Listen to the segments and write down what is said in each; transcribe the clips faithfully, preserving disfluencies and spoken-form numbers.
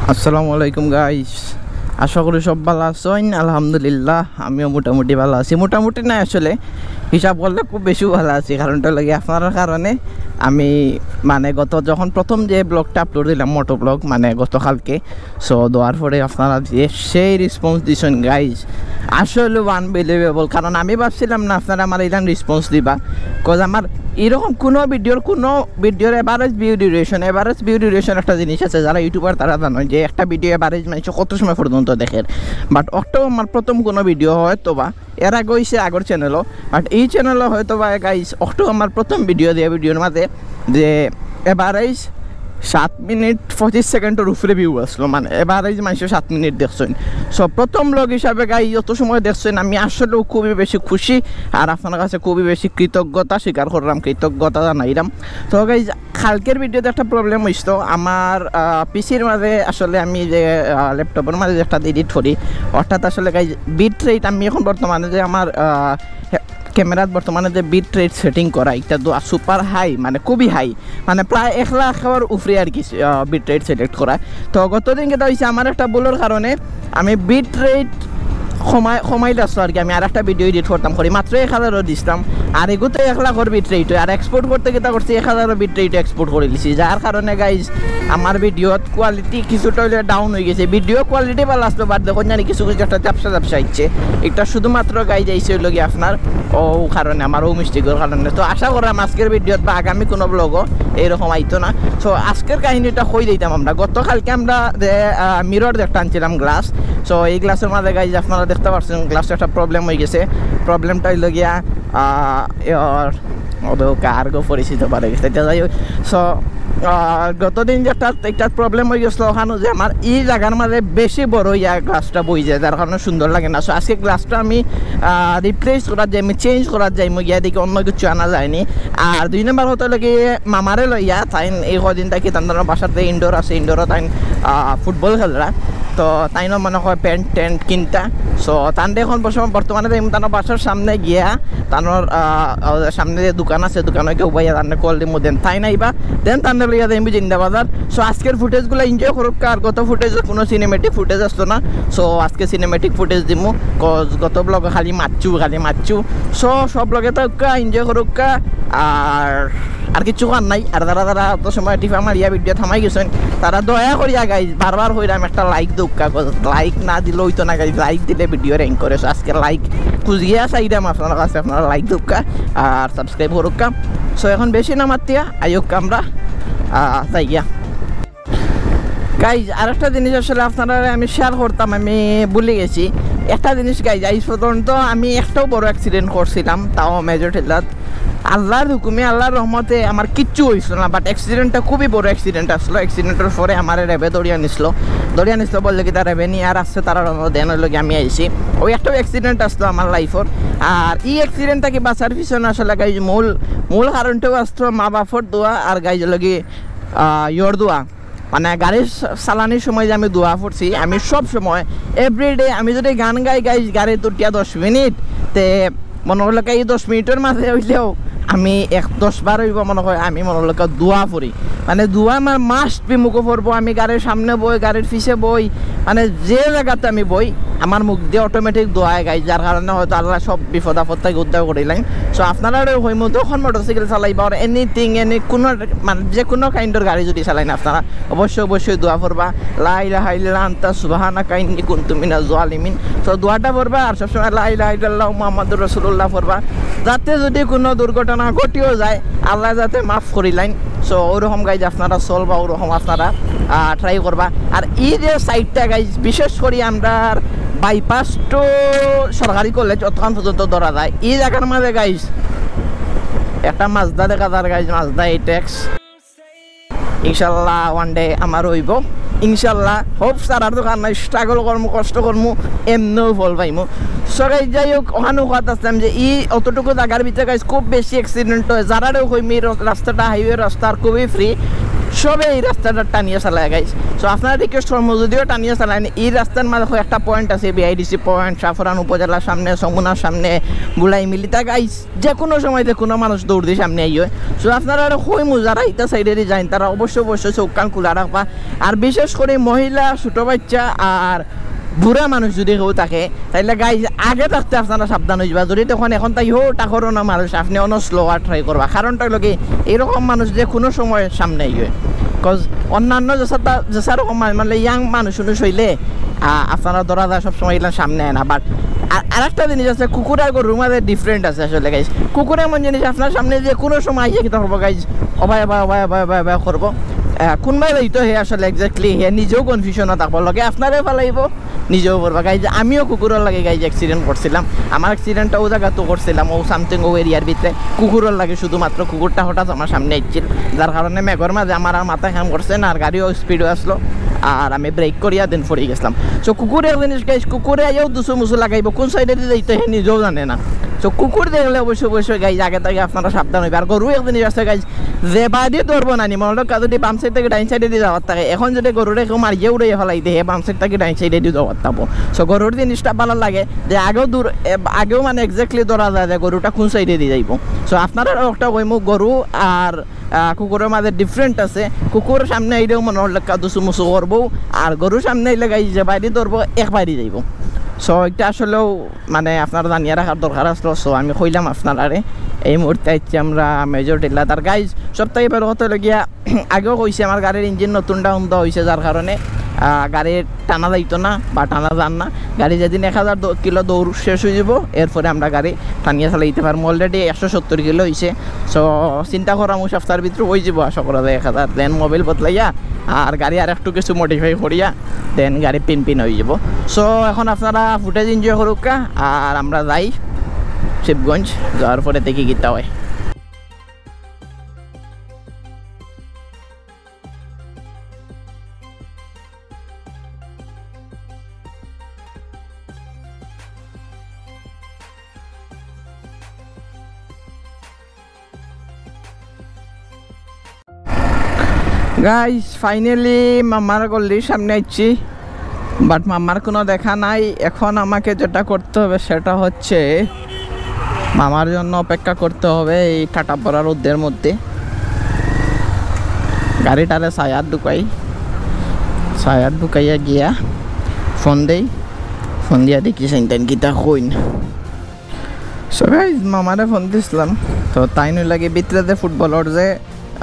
আসসালামু আলাইকুম গাইস, আশা করি সব ভালা আছইন। আলহামদুলিল্লাহ, আমিও মোটামুটি ভালা আছি। মোটামুটি না, আসলে হিসাব করলে খুব বেশি ভালা আছি। কারণটা লাগে আপনারার কারণে। আমি মানে গত যখন প্রথম যে ব্লগটা আপলোড দিলাম, মোটো ব্লগ, মানে গতকালকে, সো দেওয়ার পরে আপনারা যে সেই রেসপন্স দিছইন গাইস, আসলে আনবিলিভেবল। কারণ আমি ভাবছিলাম না আপনারা আমার ইলান রেসপন্স দিবা, কজ আমার এরকম কোনো ভিডিওর কোনো ভিডিওর average view duration, average view duration একটা জিনিস আছে, যারা ইউটিউবার তারা জানো যে একটা ভিডিও এভারেজ মানুষ কত সময় পর্যন্ত দেখের। বাট অক্টো আমার প্রথম কোনো ভিডিও হয়তো বা, এর আগে হইছে আগর চ্যানেলও, বাট এই চ্যানেলও হয়তো বা গাইস অক্টো আমার প্রথম ভিডিও দিয়া ভিডিওর মাঝে যে এভারেজ সাত মিনিট পঁচিশ সেকেন্ডের উপরে ভিউ আসলো, মানে এভারেজ মানুষে সাত মিনিট দেখছইন। সো প্রথম ব্লগ হিসাবে গাইস যত সময় দেখছইন, আমি আসলেও খুবই বেশি খুশি, আর আপনার কাছে খুবই বেশি কৃতজ্ঞতা স্বীকার করলাম, কৃতজ্ঞতা জানাইলাম। তো গাইস, কালকের ভিডিওতে একটা প্রবলেম হইছিল আমার পিসির মাঝে। আসলে আমি যে ল্যাপটপের মাঝে যেটা এডিট করি, অর্থাৎ আসলে গাইস বিট রেট, আমি এখন বর্তমানে যে আমার ক্যামেরাত বর্তমানে যে বিট রেট সেটিং করা, এটা তো সুপার হাই, মানে খুবই হাই, মানে প্রায় এক লাখর উপরে আর কি বিট রেট সিলেক্ট করা। তো গত দিন যেটা হইছে, আমার একটা ভুলর কারণে আমি বিট রেট কমাই কমাই দিচ্ছ আর কি। আমি আর একটা ভিডিও এডিট করতাম করি, মাত্র এক হাজারও দিছিলাম, আর এগুতে এক লাখর বিট রেট হয়, আর এক্সপোর্ট করতে কিতা করছি, এক হাজারও বিট রেট এক্সপোর্ট করে দিছি, যার কারণে গাইস আমার ভিডিওত কোয়ালিটি কিছুটা হইলে ডাউন হয়ে গেছে। ভিডিও কোয়ালিটি ভালো আসলো, বাট দেখুন জানি কিছু কিছু একটা ঝাপসা ঝাপসা হচ্ছে। এটা শুধুমাত্র গাইস আইছে হইলো গিয়া আপনার ও কারণে, আমার ও মিস্টেকের কারণে। তো আশা করলাম আজকের ভিডিওত বা আগামী কোনো ব্লগও এইরকম আইতো না। সো আজকের কাহিনীটা কই দিতাম আমরা। গতকালকে আমরা যে মিরর একটা আনছিলাম গ্লাস, সো এই গ্লাসের মাঝে গাইস আপনারা দেখতে পাচ্ছেন গ্লাসটা একটা প্রবলেম হয়ে গেছে। প্রবলেমটা হইলো গিয়া আহ, ওদের কার্গো পরিচিত পারে গেছে, এটা যাই হোক। সো গত দিন যেটা একটা প্রবলেম হয়ে গেছিলো ওখানে, যে আমার এই জায়গার মাঝে বেশি বড় ইয়া গ্লাসটা বই যায়, যার কারণে সুন্দর লাগে না। সো আজকে গ্লাসটা আমি রিপ্লেস করার যাই, আমি চেঞ্জ করার যাই, মুই গিয়া দেখি অন্য কিছু আনা যায়নি। আর দুই নম্বর কথা হলো কি, মামারে লইয়া তাইন এই কদিন থাকি তান বাসাতে ইনডোর আছে, ইনডোরও তাইন ফুটবল খেলরা। তো তাইনও মনে হয় প্যান্ট ট্যান্ট কিনতা। সো তানরে এখন বর্ষ- বর্তমানে যাইমু তানোর বাসার সামনে গিয়া, তানোর আহ, সামনে যে দোকান আছে, দোকানে কেউ ভাইয়া তানরে কল দিমু, দেন তাইন আইবা, দেন তানরে লইয়া যাইমু জিন্দা বাজার। সো আজকের ফুটেজগুলো এনজয় করুক্কা, আর গত ফুটেজ কোনো সিনেমেটিক ফুটেজ আসতো না। সো আজকে সিনেমেটিক ফুটেজ দিমু, কজ গত ব্লগে খালি মারছু, খালি মারছু। সো সব ব্লগে তো এনজয় করুক্কা। আর আর কিছু করার নাই। আর যারা যারা অত সময় টিপা মারিয়া ভিডিও থামাই গেছেন, তারা দয়া করিয়া গাইজ বারবার কইরাম একটা লাইক দেউক্কা, লাইক না দিলে হইতো না গাইজ, লাইক দিলে ভিডিও র্যাঙ্ক করে। So আজকে লাইক খুঁজিয়া চাইরাম আপনার কাছে, আপনারা লাইক দেউক্কা আর সাবস্ক্রাইব করুক্কা। সো এখন বেশি না মাতিয়া আইউক্কা আমরা আহ, যাইয়া। গাইজ আরেকটা জিনিস আসলে আপনারা আমি শেয়ার করতাম, আমি ভুলে গেছি একটা জিনিস। গাইজ আইজ পর্যন্ত আমি একটাও বড় অ্যাক্সিডেন্ট করছিলাম, তাও মেজর ঠেলাত। আল্লাহর হুকুমে, আল্লাহর রহমতে আমার কিচ্ছু হইছিল না, বাট অ্যাক্সিডেন্টটা খুবই বড় অ্যাক্সিডেন্ট আসলো। অ্যাক্সিডেন্টের পরে আমার রেবে দৌড়িয়া নিছিল, দৌড়িয়া নিছিল বললে কি তার রেবে নিয়ে আর আসছে, তারা অন্য দেন হইলো কি আমি আইছি। ওই একটা অ্যাক্সিডেন্ট আসলো আমার লাইফর। আর এই অ্যাক্সিডেন্টটা কি বাঁচার পিছনে আসলে গাইজ মূল মূল কারণটাও আসতো মা বাপর দোয়া আর গাইজ হলো কি আহ, ইয়র দোয়া। মানে গাড়ি চা- চালানির সময় যে আমি দোয়া পড়ছি, আমি সব সময় এভরিডে আমি যদি গান গাই গাই গাড়িত উঠিয়া দশ মিনিট, তে মনে হলো কি এই দশ মিনিটের মাঝে হইলেও আমি এক দশ বার হইব মনে হয় আমি মনে হলো কি দোয়া পড়ি। মানে দোয়া আমার মাস্ট বি মুখে পড়বো। আমি গাড়ির সামনে বই, গাড়ির পিছে বই, মানে যে জায়গাতে আমি বই আমার মুখ দিয়ে অটোমেটিক দোয়া আয় গাইজ, যার কারণে হয়তো আল্লাহ সব বিপদ আপদ থেকে উদ্ধার করিলেন। সো আপনারা হইমু যখন মোটরসাইকেল চালাইবা আর এনিথিং এনি কোনো মানে যে কোনো কাইন্ডর গাড়ি যদি চালাইন আপনারা অবশ্যই অবশ্যই দোয়া পড়বা, লা ইলাহা ইল্লা আনতা সুবহানাকা ইন্নী কুনতু মিনাজ জালিমিন। তো দোয়াটা পড়বা আর সবসময় লা ইলাহা ইল্লাল্লাহু মুহাম্মাদুর রাসূলুল্লাহ পড়বা, যাতে যদি কোনো দুর্ঘটনা ঘটিও যায় আল্লাহ যাতে মাফ করিলাইন। সো ওরকম গাইজ আপনারা চলবা, ওরকম আপনারা ট্রাই করবা। আর এই যে সাইডটা গাইজ বিশেষ করি আমরা বাইপাস টু সরকারি কলেজ অতখান পর্যন্ত ধরা যায়, এই জায়গার মাঝে গাইজ একটা মাজদা দেখা যার গাইজ, মাজদা এইট এক্স। ইনশাল্লাহ ওয়ান ডে আমার হইব, ইনশাল্লাহ। হোপ সারার দোকান নাই, স্ট্রাগল করমু, কষ্ট করমু, এমনেও ফল পাইমু। সো গাইজ যাই হোক, ওখানে কথা আসলাম যে এই অতটুকু জায়গার ভিতরে গাইজ খুব বেশি অ্যাক্সিডেন্ট হয়। যারারেও কইমি র- রাস্তাটা হাইওয়ে রাস্তা আর খুবই ফ্রি, সবে এই রাস্তাটা টানিয়া চালায়, গাইজ। So আপনারা রিকোয়েস্ট করবো, যদিও টানিয়া চালাইন, এই রাস্তার মাঝে একটা পয়েন্ট আছে, বিআইডিসি পয়েন্ট, শাহপরান উপজেলার সামনে, সমুনার সামনে, গুলাই মিলিতা, গাইজ। যে কোনো সময় যে কোনো মানুষ দৌড় দিয়ে সামনে আইও। So আপনারা আর কই মুজারা ইটা সাইডে দিয়ে যাইন, তারা অবশ্যই অবশ্যই চোখ কান খোলা রাখবা। আর বিশেষ করে মহিলা, ছোট বাচ্চা আর বুড়া মানুষ যদি কেউ থাকে, তাইলে গাইজ আগে থাকতে আপনারা সাবধান হইবা। যদি তখন এখন তাই হো টাকরো না মানুষ, আপনি অন স্লো আর ট্রাই করবা। কারণটা হলো কি, এরকম মানুষ যে কোনো সময় সামনে আইবে। কজ অন্যান্য যেসা রকম মানুষ, মানে ইয়াং মানুষ উনুষ হইলে, আহ, আপনারা ধরা যায় সবসময় এগুলা সামনে আয় না। বাট আর আরেকটা জিনিস আছে, কুকুর আর গরুর মাঝে ডিফারেন্ট আছে আসলে, গাইজ। কুকুর এমন জিনিস, আপনার সামনে যে কোনো সময় আইয়া কিতা করবো, গাইজ, ও ভাই, ও ভাই, ও ভাই, ও ভাই, ও ভাই, ও ভাই করবো। আহ, কোনবায় যাইতো হে আসলে এক্স্যাক্টলি, হে নিজেও কনফিউশন থাকবো, লগে আপনারে ফালাইবো, নিজেও পড়বা। গাইজ, আমিও কুকুরর লাগি, গাইজ, অ্যাক্সিডেন্ট করছিলাম। আমার অ্যাক্সিডেন্টটা ও জায়গা তো করছিলাম, ও সামথিং ও এরিয়ার ভিতরে, কুকুরর লাগি শুধুমাত্র। কুকুরটা হঠাৎ আমার সামনে আইছিল, যার কারণে মেঘর মাঝে আমার আর মাথা কাম করছে না, আর গাড়িও স্পিডও আসলো, আর আমি ব্রেক করিয়া দেন পড়ি গেছিলাম। So কুকুর এক জিনিস, গাইজ, কুকুরে আইয়াও দুসু মুসু লাগাইবো, কোন সাইডে দিয়ে যাইতো হে নিজেও জানে না। So কুকুর দেখলে অবশ্যই অবশ্যই, গাইজ, আগে থেকে আপনারা সাবধান হইবা। আর গরু এক জিনিস আছে, গাইজ, যে বাদি ধরবো না নি, মনে হলো যদি বাম সাইড থেকে ডাইন সাইডে দিয়ে যাওয়ার থাকে, এখন যদি গরুরে কেউ মারিয়ে উড়িয়ে ফেলাই দেয়, বাম সাইড থেকে ডাইন সাইডে দিয়ে যাওয়ার থাকবো। So গরুর জিনিসটা ভালা লাগে যে আগেও দূর, এ, আগেও মানে এক্স্যাক্টলি ধরা যায় যে গরুটা কোন সাইডে দিয়ে যাইবো। So আপনারা একটা কইমু, গরু আর, আহ, কুকুরর মাঝে ডিফারেন্ট আছে। কুকুর সামনে আইলেও মনে হলো দুসু মুসু করবো, আর গরু সামনে আইলে, গাইজ, যে বাদি ধরবো, এক বাদি যাইবো। So এটা আসলেও মানে আপনারা জানিয়া রাখার দরকার আসলো। So আমি কইলাম আপনারারে, এই মুহূর্তে আইছি আমরা মেজর টিল্লাত। আর গাইজ, সব থেকে বড় কথা হলো গিয়া, আগেও কইছি, আমার গাড়ির ইঞ্জিন নতুন ডাউন দেওয়া হইছে, যার কারণে, আহ, গাড়ি টানা যাইতো না বা টানা যার না। গাড়ি যেদিন এক হাজার দৌ-, কিলো দৌড় শেষ হয়ে যাবো, এরপরে আমরা গাড়ি টানিয়া চালাইতে পারবো। Already একশো সত্তর কিলো হইছে। So চিন্তা করা মুশ সপ্তাহের ভিতরে হয়ে যাবো, আশা করা যায় এক হাজার। দেন মোবিল বদলাইয়া আর গাড়ি আর একটু কিছু মডিফাই করিয়া দেন গাড়ি পিন পিন হয়ে যাবো। So এখন আপনারা ফুটেজ এনজয় করুক্কা, আর আমরা যাই শিবগঞ্জ, যাওয়ার পরে দেখি কিতা হয়। গাইস, ফাইনালি মামার গল্লির সামনে আইছি, বাট মামার কোনো দেখা নাই। এখন আমাকে যেটা করতে হবে সেটা হচ্ছে মামার জন্য অপেক্ষা করতে হবে এই টাটা পড়ার রোদের মধ্যে। গাড়িটারে সায়ার ঢুকাই, সায়ার ঢুকাইয়া গিয়া ফোন দেই, ফোন দিয়া দেখি সাইনটাইন কিতা কইন। So গাইস, মামারে ফোন দিছিলাম, তো তাইন অইলা গি ভিতরে যে ফুটবলর যে,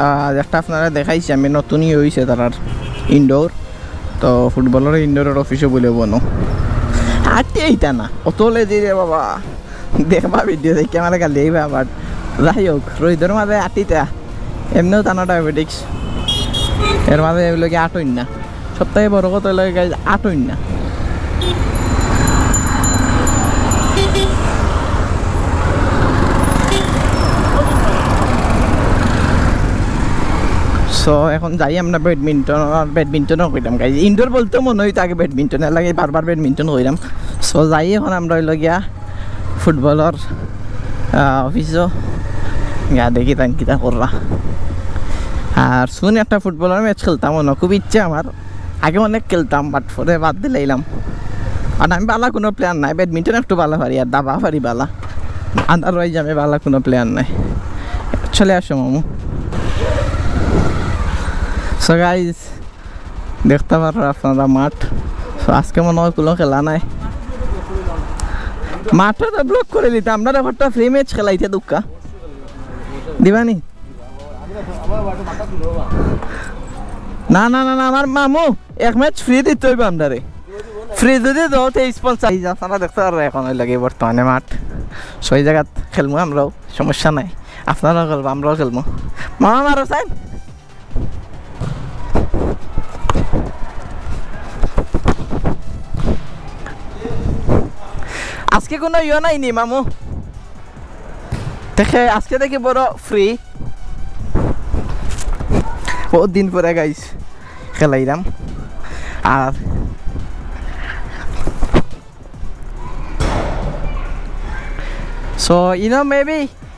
আহ, একটা আপনারা দেখাইছি আমি, নতুনই হইছে তারার ইনডোর, তো ফুটবলর ইনডোরর অফিসও বলে বনো আটে এইটা না, অত লেজি রে বাবা। দেখবা ভিডিও দেখে আমার গালি আইবা, বাট যাই হোক, রইদর মাঝে আটিতা এমনিও তানা ডায়াবেটিক্স, এর মাঝে এগুলো কি আটইন না। সব থেকে বড় কথা হইলো গাইস, আটইন না। So এখন যাই আমরা ব্যাডমিন্টন, আর ব্যাডমিন্টনও কইলাম গাইস, ইনডোর বলতে মনে হইতো আগে ব্যাডমিন্টনের লাগে, বারবার ব্যাডমিন্টন কইলাম। So যাই এখন আমরা হইলো গিয়া ফুটবলর, আহ, অফিসও গিয়া দেখি তাই কিতা কররা। আর শুন একটা ফুটবলর ম্যাচ খেলতাম, অন্য খুব ইচ্ছে আমার, আগে অনেক খেলতাম, বাট পরে বাদ দিলাইলাম। আর আমি বালা কোনো প্লেয়ার নাই, ব্যাডমিন্টন একটু বালা পারি, আর দাবা পারি বালা, আদারওয়াইজ আমি বালা কোনো প্লেয়ার নাই। চলে আসো মামু। So গাইস, দেখতে পাররা আপনারা মাঠ। So আজকে মনে হয় কোনো খেলা নাই, মাঠে তো ব্লক করে দিতাম। আপনারা একটা ফ্রি ম্যাচ খেলাইতে দুক্কা দিবানি? না, না, না, না, আমার মামু এক ম্যাচ ফ্রি দিতে হইব আপনারে। ফ্রি যদি দেও, তেইশ পঞ্চাশ। এই যে আপনারা দেখতে পাররা, এখন ওই লাগে বর্তমানে মাঠ। So এই জায়গাত খেলবো আমরাও, সমস্যা নাই। আপনারাও খেলবো, আমরাও খেলবো। মামা মারো সাইন। আজকে কোনো ইয়ে নাই নি মামু? দেখে আজকে দেখি বড় ফ্রি। বহুত দিন পরে গাইস খেলাইলাম। আর so, you know, maybe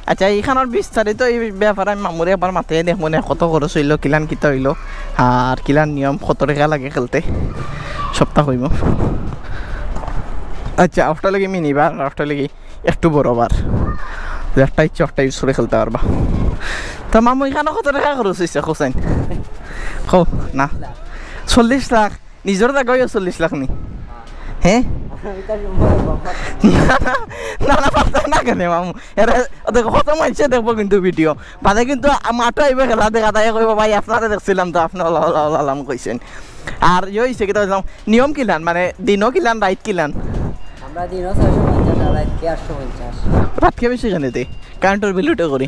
আচ্ছা, ইখানর বিস্তারিত ই ব্যাপারে আমি মামুরে একবার মাতিয়া দেখমু নে, কত খরচ অইলো, কিলান কিতা অইলো, আর কিলান নিয়ম, কত টেকা লাগে খেলতে, সবতা কইমু। আচ্ছা, অউটা লাগি মিনি বার, আর অউটা লাগি একটু বড় বার, যেটা ইচ্ছা অউটা use করি খেলতা পারবা। তো মামু, ইখানো কত টেকা খরচ অইছে, কও চাইন? কও না। চল্লিশ লাখ? নিজর জাগা অইয়া চল্লিশ লাখ নি? হে? না, না, না, পারতায় না কেনে মামু? এরা, দেখো, কত মানষে দেখবো কিন্তু video। বাদে কিন্তু আ-, মাঠো আইবা খেলা দেখা, তাই কইবা, "ভাই, আপনারে দেখছিলাম তো, আপনে অলা, অলা, অলা, অলা কইছইন।" আর ইয়ে অইছে কিতা কইছিলাম, নিয়ম কিলান, মানে, দিনো কিলান, রাইত কিলান? আমরা দিনো ছয়শো পঞ্চাশ, আর রাইতকে আটশো পঞ্চাশ। রাইতকে বেশি কেনে তে? কারেন্টর বিল উঠে করি।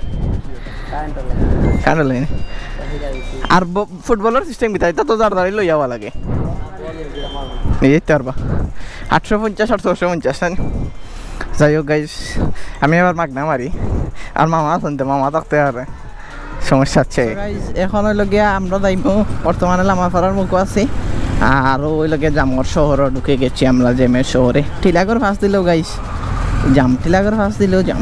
কারেন্টর লাগে। কারেন্টর লাগে না। অসুবিধা অইছে। আর ব-, ফুটবলর system কিতা? ইতা তো যার যারই লইয়া আওয়া লাগে। নিয়ে যেতে পারবা। আটশো পঞ্চাশ আর ছয়শো পঞ্চাশ, তাই না? যাই হোক guys, আমি আবার মাগনা মারি। আর মামা আছইন তো, মামা থাকতে পারে। সমস্যা আছে। So guys, এখন অইলো গিয়া আমরা যাইমু, বর্তমানে লামারপাড়ার মুখো আছি। আর অইলো গিয়া জামর শহরো ঢুকি গেছি আমরা, জেমের শহরে। টিলাগড় পাশ দিলেও guys, জাম, টিলাগড় পাশ দিলেও জাম।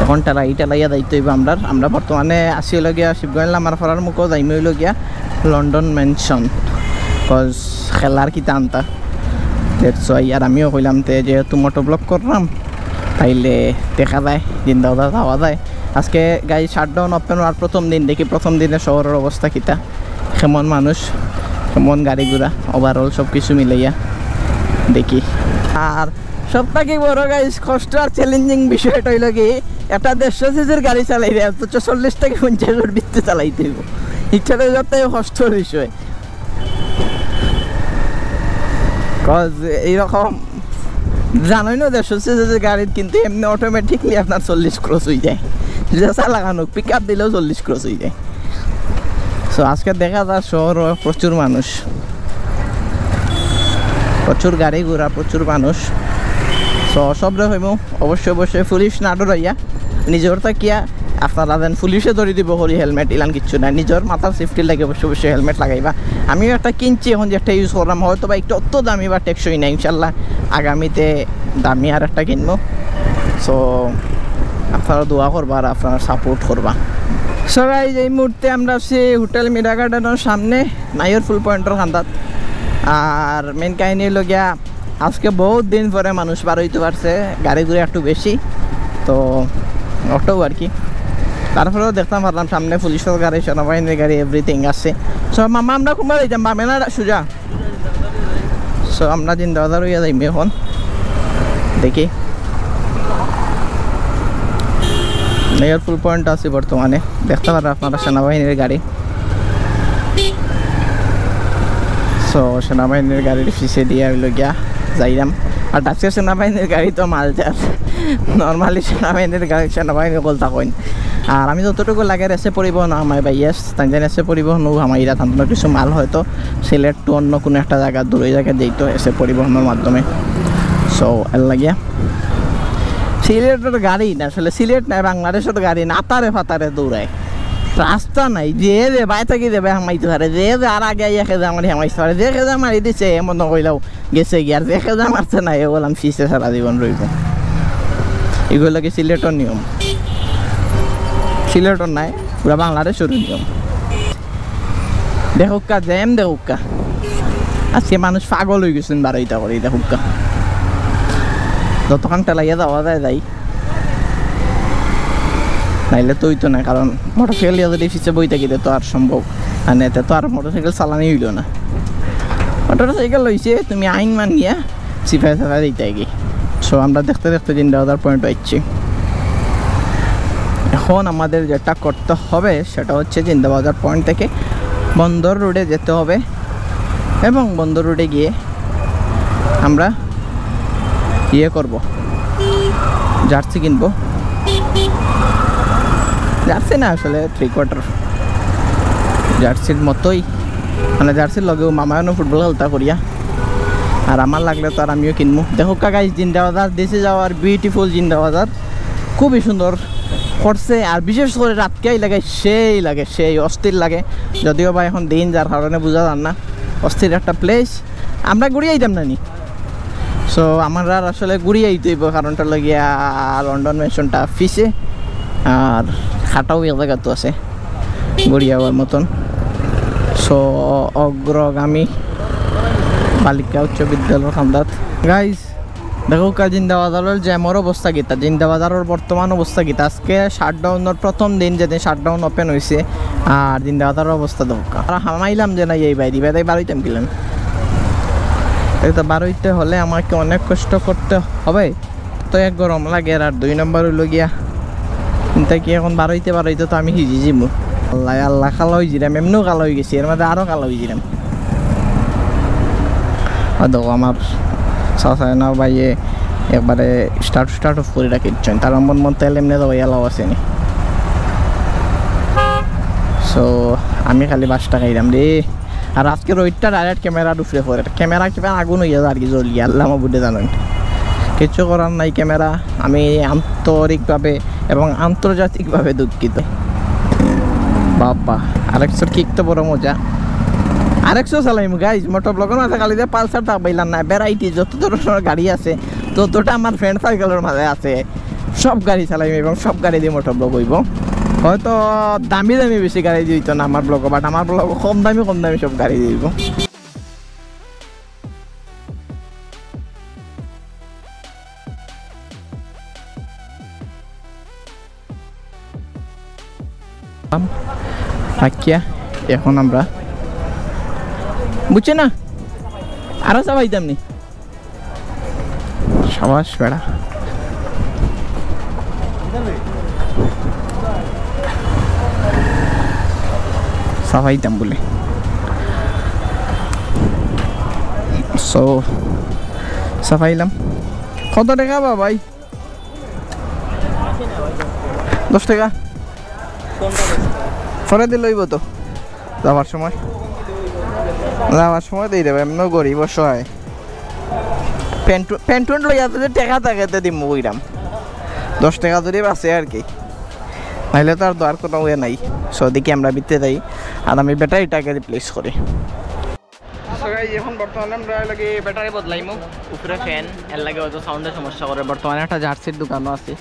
এখন ঠেলাই ঠেলাইয়া যাইতে অইবো আমরার। আমরা বর্তমানে আছি অইলো গিয়া শিবগঞ্জ লামারপাড়ার মুখো, যাইমু অইলো গিয়া লন্ডন ম্যানশন, cause খেলার কিতা আনতা, that's why। আর আমিও কইলাম তে যেহেতু moto vlog করলাম, তাইলে দেখা যায় জিন্দাবাজার যাওয়া যায়। আজকে guys shutdown open অওয়ার প্রথম দিন, দেখি প্রথম দিনে শহরর অবস্থা কিতা। কেমন মানুষ, কেমন গাড়ি ঘোড়া, overall সব কিছু মিলাইয়া দেখি। আর সব থাকি বড় guys, কষ্ট আর challenging বিষয়টা অইলো কি, একটা দেড়শো সিসির গাড়ি চালাইরে, অথচ চল্লিশ থাকি পঞ্চাশর ভিতরে চালাইতে অইবো। ইচ্ছা তো যাতে কষ্টর বিষয়, cause এইরকম জানোই না, দেড়শো সিসির গাড়িত কিন্তু এমনে automatically আপনার চল্লিশ cross অই যায়, যেছা লাগানো, pickup দিলেও চল্লিশ cross অই যায়। So আজকে দেখা যায় শহরো প্রচুর মানুষ, প্রচুর গাড়ি ঘোড়া, প্রচুর মানুষ। So সবরে কইমু, অবশ্যই অবশ্যই পুলিশ না ডরাইয়া, নিজর থাকিয়া আপনারা যেন পুলিশে ধরি দিব করি, helmet ইলান কিচ্ছু নাই, নিজর মাথার safety লাগি অবশ্যই অবশ্যই helmet লাগাইবা। আমিও একটা কিনছি এখন, যেটা use করলাম, হয়তো বা একটু অত দামি বা টেকসই না, ইনশাল্লাহ আগামীতে দামি আর একটা কিনবো। So আপনারা দোয়া করবা আর আপনারা support করবা। So guys, এই মুহূর্তে আমরা আছি হোটেল মিরা গার্ডেনর সামনে, নাইওর ফুল পয়েন্টর কান্দাত। আর main কাহিনী অইলো গিয়া, আজকে বহুত দিন পরে মানুষ বার অইতে পারছে, গাড়ি ঘোড়া একটু বেশি, তো অটো আর কি। তারপরেও দেখতাম পারলাম সামনে পুলিশর গাড়ি, সেনাবাহিনীর গাড়ি, everything আছে। So মামা, আমরা কুনবায় যাইতাম, বামে না সোজা? So আমরা জিন্দাবাজার অইয়া যাইমু এখন, দেখি। নাইওর ফুল পয়েন্ট আছি বর্তমানে, দেখতা পাররা আপনারা সেনাবাহিনীর গাড়ি। So সেনাবাহিনীর গাড়ির পিছে দিয়া অইলো গিয়া যাইরাম। আর ডাকছে সেনাবাহিনীর গাড়ি তো মাল যায়, normally সেনাবাহিনীর গাড়ি, সেনাবাহিনী বলতা কইন। আর আমি যতটুকু লাগে এসএ পরিবহন হামাই বা, yes, তাই জানি এসএ পরিবহনও হামাইরা, তান কিছু মাল হয়তো সিলেট to অন্য কোনো একটা জাগা, দূরে জাগা যাইতো এসএ পরিবহনর মাধ্যমে। So এর লাগিয়া সিলেটর গাড়ি না, আসলে সিলেট নাই, বাংলাদেশর গাড়ি না, আতারে ফাতারে দৌড়ায়, রাস্তা নাই, যে যে বায় থাকি যে বায় হামাইতে পারে, যে যে আর আগে আইয়া খেজা মারি হামাইতে পারে, যে খেজা মারি দিছে এ মনে কইলাও গেছে গিয়া, আর যে খেজা মারছে না এ বললাম পিছে সারা জীবন রইবো। এগুলো লাগে সিলেটর নিয়ম, সিলেটর নাই, পুরা বাংলাদেশর নিয়ম। দেখউক্কা, জ্যাম দেখউক্কা। আজকে মানুষ পাগল অই গেছইন বারইতা করি, দেখউক্কা। যতখান ঠেলাইয়া যাওয়া যায় যাই, নাইলে তো অইতো না, কারণ মোটরসাইকেল দিয়া যদি পিছে বই থাকি, তে তো আর সম্ভব, মানে, এতে তো আর মোটরসাইকেল চালানি অইলো না। মোটরসাইকেল অইছে, তুমি আইন মানিয়া চিপায় চাপায় দিতে গি। So আমরা দেখতে দেখতে জিন্দাবাজার পয়েন্ট আইছি। এখন আমাদের যেটা করতে হবে সেটা হচ্ছে জিন্দাবাজার পয়েন্ট থেকে বন্দর রোডে যেতে হবে এবং বন্দর রোডে গিয়ে আমরা ইয়ে করব, জার্সি কিনবো। জার্সি না, আসলে থ্রি কোয়ার্টার জার্সির মতোই, মানে জার্সির লগেও মামায়নও ফুটবল খেলতা করিয়া। আর আমার লাগলে তো আর আমিও কিনবো। দেখউক্কা guys, Zindabazar, this is our beautiful Zindabazar, খুবই সুন্দর করছে। আর বিশেষ করে রাতকে আইলে গাইস সেই লাগে, সেই অস্থির লাগে। যদিও বা এখন দিন যার কারণে বুঝা যার না, অস্থির একটা প্লেস। আমরা ঘুরি আইতাম না নি? So, আমার আর আসলে ঘুরিয়া আইতে অইবো, কারণটা লাগিয়া লন্ডন ম্যানশনটা পিছে, আর খাটাও এক জাগাত আছে ঘুরিয়া আওয়ার মতন। So, অগ্রগামী বালিকা উচ্চ বিদ্যালয় কান্দাত। গাইস, দেখউক্কা জিন্দাবাজারর জ্যামর অবস্থা কিতা, জিন্দাবাজারর বর্তমান অবস্থা কিতা। আজকে শাটডাউনর প্রথম দিন, যেদিন শাটডাউন ওপেন অইছে, আর জিন্দাবাজারর অবস্থা দেখউক্কা। আর হামাইলাম যে না, এই বাইরে বাইরে বারইতাম কিলান। এই তো বারইতে হলে আমাকে অনেক কষ্ট করতে হবে। তো এক গরম লাগে, আর দুই নম্বর অইলো গিয়া, কিন্তু কি এখন বারইতে বারইতে তো আমি হিজি যিমু। আল্লাহ, আল্লাহ, কালা অইযিরাম, এমনেউ কালা অইগেছি, এর মাঝে আরো কালা অইযিরাম। আর দেখো আমার চাচায় না ভাইয়ে একবারে স্টার্ট স্টার্ট অফ করি রাখি দিচ্ছেন, তার মন মন তেল এমনে তো ভাইয়া লাভ আছে নি। So আমি খালি বাসটা খাইলাম রে। আর আজকে রইদটা ডাইরেক্ট ক্যামেরার উপরে পড়ে, ক্যামেরা কিবা আগুন অইয়া যার কি জ্বলিয়া, আল্লাহ মাবুদে জানেন। কিচ্ছু করার নাই ক্যামেরা, আমি আন্তরিকভাবে এবং আন্তর্জাতিকভাবে দুঃখিত। বাবা, আরএক্সর কিক তো বড় মজা। আরএক্সও চালাইমু গাইজ, মোটর ব্লগর মাঝে খালি যে পালসার তা পাইলাম না, ভ্যারাইটি যত ধরনের গাড়ি আছে, ততটা আমার ফ্রেন্ড সার্কেলর মাঝে আছে, সব গাড়ি চালাইমু এবং সব গাড়ি দিয়া মোটর ব্লগ অইবো। হয়তো দামি দামি বেশি গাড়ি দিয়া অইতো না আমার ব্লগ, but আমার ব্লগ কম দামি কম দামি সব গাড়ি দিয়া অইবো। রাখিয়া এখন আমরা, বুঝছে না, আরো চাবাইতাম নি। সাবাস বেটা। চাবাইতাম বলে। So, চাবাইলাম। কত টেকা বা ভাই? দশ টেকা। পরে দিলে অইবো তো। যাওয়ার সময়, যাওয়ার সময় দেই দেবে, এমনি গরিব অসহায়। প্যান্ট, প্যান্ট টুন্ট লইয়া যদি টেকা থাকে, তে দিমু কইরাম। দশ টেকা যদি বাঁচে আর কি, নাইলে তো আর দেওয়ার কোনো ওয়ে নাই। So দেখি আমরা ভিতরে যাই, আর আমি ব্যাটারিটাকে রিপ্লেস করি। So guys, এখন বর্তমানে আমরা লাগি ব্যাটারি বদলাইমু। উপরে ফ্যান, এর লাগি হয়তো সাউন্ডে সমস্যা করে। বর্তমানে একটা জার্সির দোকানও আছে।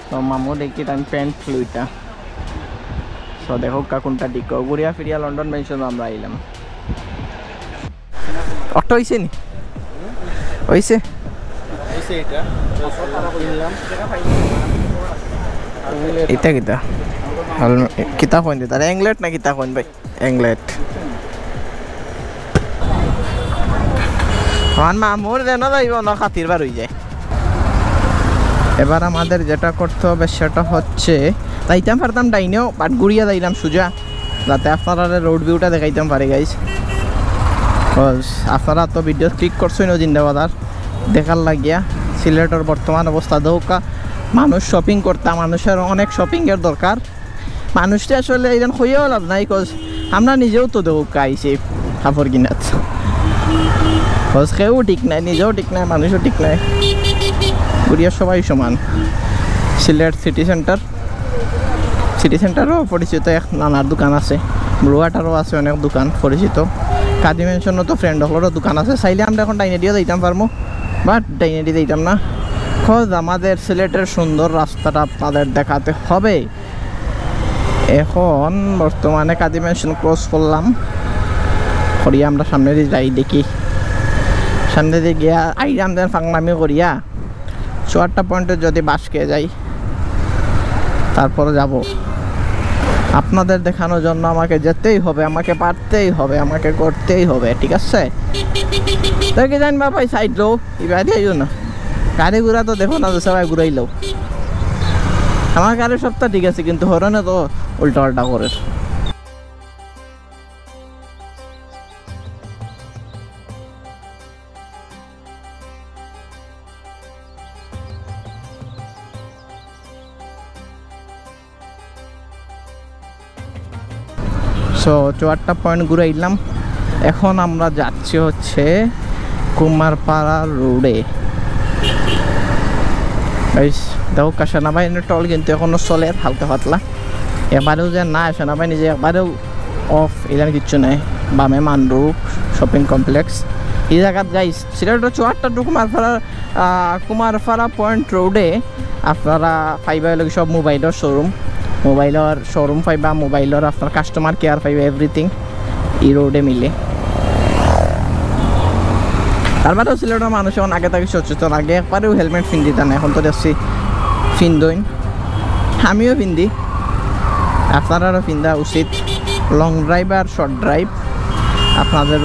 So মামু দেখি তাই প্যান্ট লইতা। So দেখউক্কা কোনটা ঠিক, ঘুরিয়া ফিরিয়া লন্ডন ম্যানশন আমরা আইলাম। অটো অইছে নি? অইছে? অইছে এটা। কিনলাম। এটা কিতা? কিতা কইন দে, তার অ্যাংলেট না কিতা কইন ভাই? অ্যাংলেট। আমার মামুর যেন যাইব না, খাতির বার হয়ে যায়। এবার আমাদের যেটা করতে হবে সেটা হচ্ছে, যাইতাম পারতাম ডাইনেও, but ঘুরিয়া যাইলাম সুজা, যাতে আপনারা রোড ভিউটা দেখাইতাম পারি গাইস। Cause আপনারা তো ভিডিও ক্লিক করছেন ও জিন্দাবাজার দেখার লাগিয়া। সিলেটর বর্তমান অবস্থা দেখউক্কা, মানুষ শপিং করতা, মানুষের অনেক শপিংয়ের দরকার। মানুষটা আসলে এখান কইয়াও লাভ নাই, cause আমরা নিজেও তো দেখউক্কা আইছি কাপড় কিনাত। Cause কেউ ঠিক নাই, নিজেও ঠিক নাই, মানুষও ঠিক নাই, ঘুরিয়া সবাই সমান। সিলেট সিটি সেন্টার, সিটি সেন্টারও পরিচিত এক নানার দোকান আছে, ব্লু ওয়াটারও আছে অনেক দোকান পরিচিত, কাজী ম্যানশনও তো ফ্রেন্ড অকলরও দোকান আছে। চাইলে আমরা এখন ডাইনেডিও যাইতাম পারমু, but ডাইনেডি যাইতাম না, cause আমাদের সিলেটের সুন্দর রাস্তাটা আপনাদের দেখাতে হবে। এখন বর্তমানে কাজী ম্যানশন ক্রস করলাম, করিয়া আমরা সামনে দিয়ে যাই, দেখি সামনে দিয়ে গিয়া আইরাম দেন ফাংলামি করিয়া চুয়াট্টা পয়েন্টে যদি বাস খেয়ে যাই, তারপরে যাব। আপনাদের দেখানোর জন্য আমাকে যেতেই হবে, আমাকে পারতেই হবে, আমাকে করতেই হবে, ঠিক আছে? তো কি জানি বাবা, সাইড লো, এবারে আইও না। গাড়ি ঘোড়া তো দেখো না, তো সবাই ঘুরাইলো। আমার গাড়ির সবটা ঠিক আছে, কিন্তু হরনে তো উল্টা পাল্টা করে। So, চুয়াট্টা পয়েন্ট ঘুরাইলাম। এখন আমরা যাচ্ছি হচ্ছে কুমারপাড়া রোডে। এই দেখো, সেনাবাহিনীর টল কিন্তু এখনো চলে হালকা পাতলা। এবারেও যে না, সেনাবাহিনী যে একবারেও অফ, এখানে কিচ্ছু নাই। বামে মান্ডু শপিং কমপ্লেক্স, এই জাগাত গাইস, সিলেটর চুয়াট্টা টু কুমারপাড়ার, আহ, কুমারপাড়া পয়েন্ট রোডে আপনারা পাইবা অইলো সব মোবাইলর শোরুম। মোবাইলর শোরুম পাইবা, মোবাইলর আপনার কাস্টমার কেয়ার পাইবা, এভরিথিং এই রোডে মিলে। তার বাদেও সিলেটর মানুষ এখন আগে থাকি সচেতন, আগে একবারেও হেলমেট পিন্দিতা না, এখন তো দেখছি পিন্দইন, আমিও পিন্দি, আপনারারও পিন্দা উচিত। লং ড্রাইভ আর শর্ট ড্রাইভ আপনাদের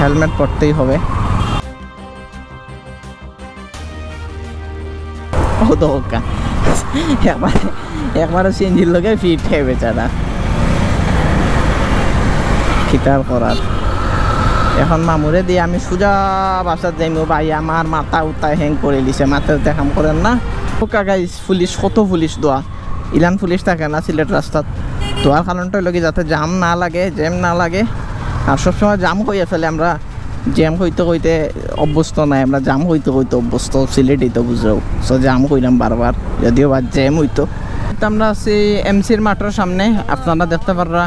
হেলমেট পরতেই হবে। ও তো হোকা, একবারে, একবারে সিএনজির লগে ফিট হে বেচারা। কিতার করার। এখন মামুরে দিয়া আমি সুজা বাসাত যাইমু। ভাই, আমার মাথা উতা হ্যাং করিলিছে, মাথা উতা কাম করের না। ও কাকা, ইস পুলিশ, কত পুলিশ দোয়া, ইলান পুলিশ থাকে না সিলেট রাস্তাত। দোয়ার কারণটা অইলো কি, যাতে জাম না লাগে, জ্যাম না লাগে। আর সবসময় জাম কইয়া ফেলে আমরা, জ্যাম কইতে কইতে অভ্যস্ত নাই, আমরা জাম কইতে কইতে অভ্যস্ত, সিলেটি তো বুঝো। সো জাম কইলাম বারবার, যদিও বা জ্যাম অইতো। তো আমরা আছি এমসির মাঠর সামনে, আপনারা দেখতা পাররা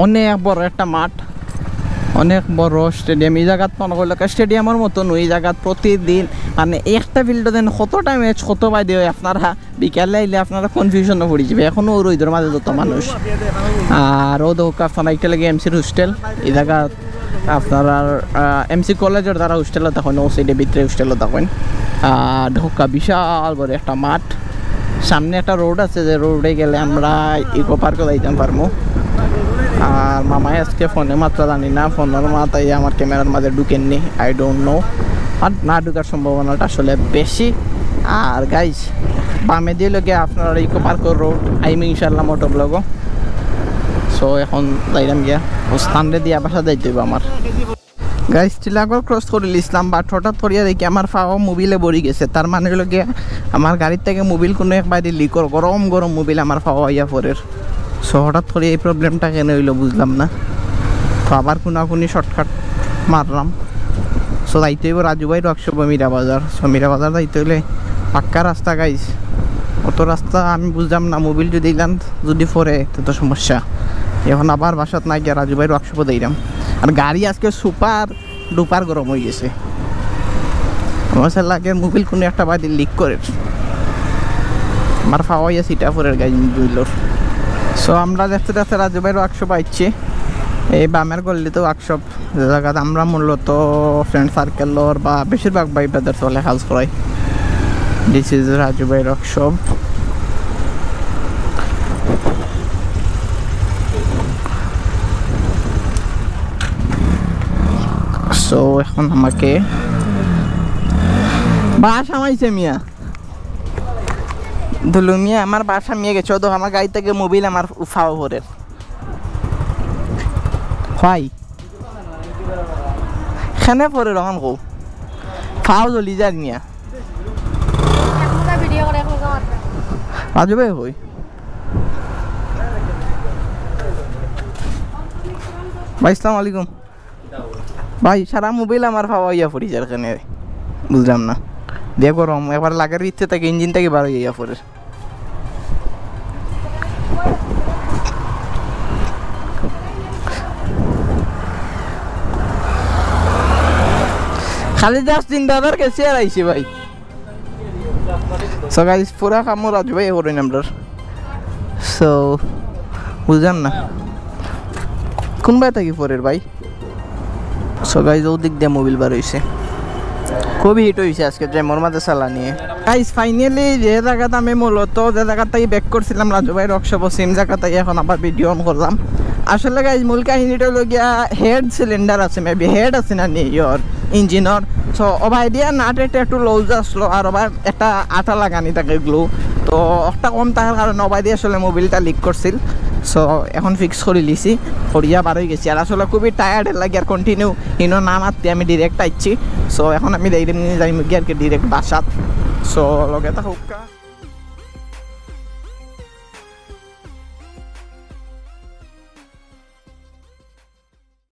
অনেক বড় একটা মাঠ, অনেক বড় স্টেডিয়াম। এই জাগাত মনে করলে স্টেডিয়ামর মতো নয়, এই জাগাত প্রতিদিন মানে একটা ফিল্ডো দেন কতটা ম্যাচ, কত বাদে হয়, আপনারা বিকালে আইলে আপনারা কনফিউশনো পড়ি যাইবা। এখনো রইদর মাঝে যত মানুষ। আর ও দেখো, আপনারা একটা লাগে এমসির হোস্টেল, এই জাগাত আপনার, আহ, এমসি কলেজর যারা হোস্টেলো থাকইন, ও সাইডে ভিতরে হোস্টেলো থাকইন। আর ঢোকা বিশাল বড় একটা মাঠ, সামনে একটা রোড আছে, যে রোডে গেলে আমরা ইকো পার্কো যাইতাম পারমু। আর মামায় আজকে ফোনে মাতরা জানি না, ফোনর মাত আমার ক্যামেরার মাঝে ঢুকেননি, I don't know। আর না ঢুকার সম্ভাবনাটা আসলে বেশি। আর গাইস, বামে দিয়া লগে আপনার ইকো পার্কর রোড, আইমু ইনশাআল্লাহ মোটো ব্লগো। সো এখন যাইলাম গিয়া, ও স্থানরে দিয়া বাসা যাইতে হইব আমার। গাইস, টিলাগড় ক্রস করিলিছলাম, but হঠাৎ করিয়া দেখি আমার ফাও মোবিলে ভরি গেছে। তার মানে অইলো গিয়া আমার গাড়ির থাকি মোবিল কুনু এক বায়দি লিক অর, গরম গরম মোবিল আমার ফাও আইয়া পড়ের। সো হঠাৎ করিয়া এই প্রবলেমটা কেনে অইলো বুঝলাম না। তো আবার কুনাকুনি শর্টকাট মারলাম। সো যাইতে হইব রাজু ভাইর ওয়ার্কশপো মীরা বাজার। সো মীরা বাজার যাইতে অইলে পাক্কা রাস্তা গাইস, অত রাস্তা আমি বুঝলাম না। মোবিল যদি ইলান যদি পড়ে, তে তো সমস্যা। এখন আবার বাসাত না গিয়া রাজু ভাইর ওয়ার্কশপো যাইরাম। আর গাড়ি আজকে সুপার ডুপার গরম অই গেছে। আমার কাছে লাগে মোবিল কুনু একটা বায়দি লিক করের। আমার ফাও আইয়া ছিটা পড়ের গাইস মোবিলর। সো আমরা দেখতে দেখতে রাজু ভাইর ওয়ার্কশপ আইছি। এই বামের গল্লিত ওয়ার্কশপ, যে জাগাত আমরা মূলত ফ্রেন্ড সার্কেলর বা বেশিরভাগ ভাই ব্রাদার চলে কাজ করাই। This is রাজু ভাইর ওয়ার্কশপ। সো এখন আমাকে বাস হামাইছে মিয়া। দুলু মিয়া, আমার বাস হামিয়ে গেছে। ও তো আমার গাড়ি থাকি মোবিল আমার ফাও পড়ের। ভাই, কেনে পড়ের অখন কও? ফাও জ্বলি যার মিয়া। রাজু ভাই কই? ভাই, আসসালামু আলাইকুম। ভাই, সারা মোবিল আমার ফাও আইয়া পড়ি যার কেনে, বুঝলাম না। দিয়া গরম, একবার লাগার ইচ্ছে থাকে, ইঞ্জিন থাকি বার অইয়া পড়ের। খালি just জিন্দাদার গেছে আর আইছে ভাই। সো গাইস, পুরা কামো রাজু ভাই করইন আমরার। সো বুঝলাম না কোন বায় থাকি পড়ের ভাই। সো গাইস, ও দিক দিয়া মোবিল বার অইছে, খুবই হিট অইছে আজকে জ্যামর মাঝে চালানিয়ে। গাইস, ফাইনালি যে জাগাত আমি মূলত যে জাগাত থাকি ব্যাক করছিলাম রাজু ভাইর ওয়ার্কশপো, সেম জাগাত থাকি এখন আবার ভিডিও অন করলাম। আসলে গাইস, মূল কাহিনীটা অইলো গিয়া হেড সিলিন্ডার আছে, মেবি হেড আছে না নি ইয়র ইঞ্জিনর। সো ও ভাই দিয়া নাট এটা একটু লুজ আসলো, আর ও ভাই একটা আঠা লাগানি থাকে গ্লু, তো একটা কম থাকার কারণে ও ভাই দিয়া আসলে মোবিলটা লিক করছিল। সো এখন ফিক্স করিলিছি, করিয়া বার অই গেছি। আর আসলে খুবই টায়ার্ড লাগে আর কন্টিনিউ ইনো না মাততে আমি ডাইরেক্ট আইছি। সো এখন আমি ডাইরেক্ট নিয়ে যাই মুখে আর কি, ডাইরেক্ট বাসাত। সো লগে থাকুক্কা।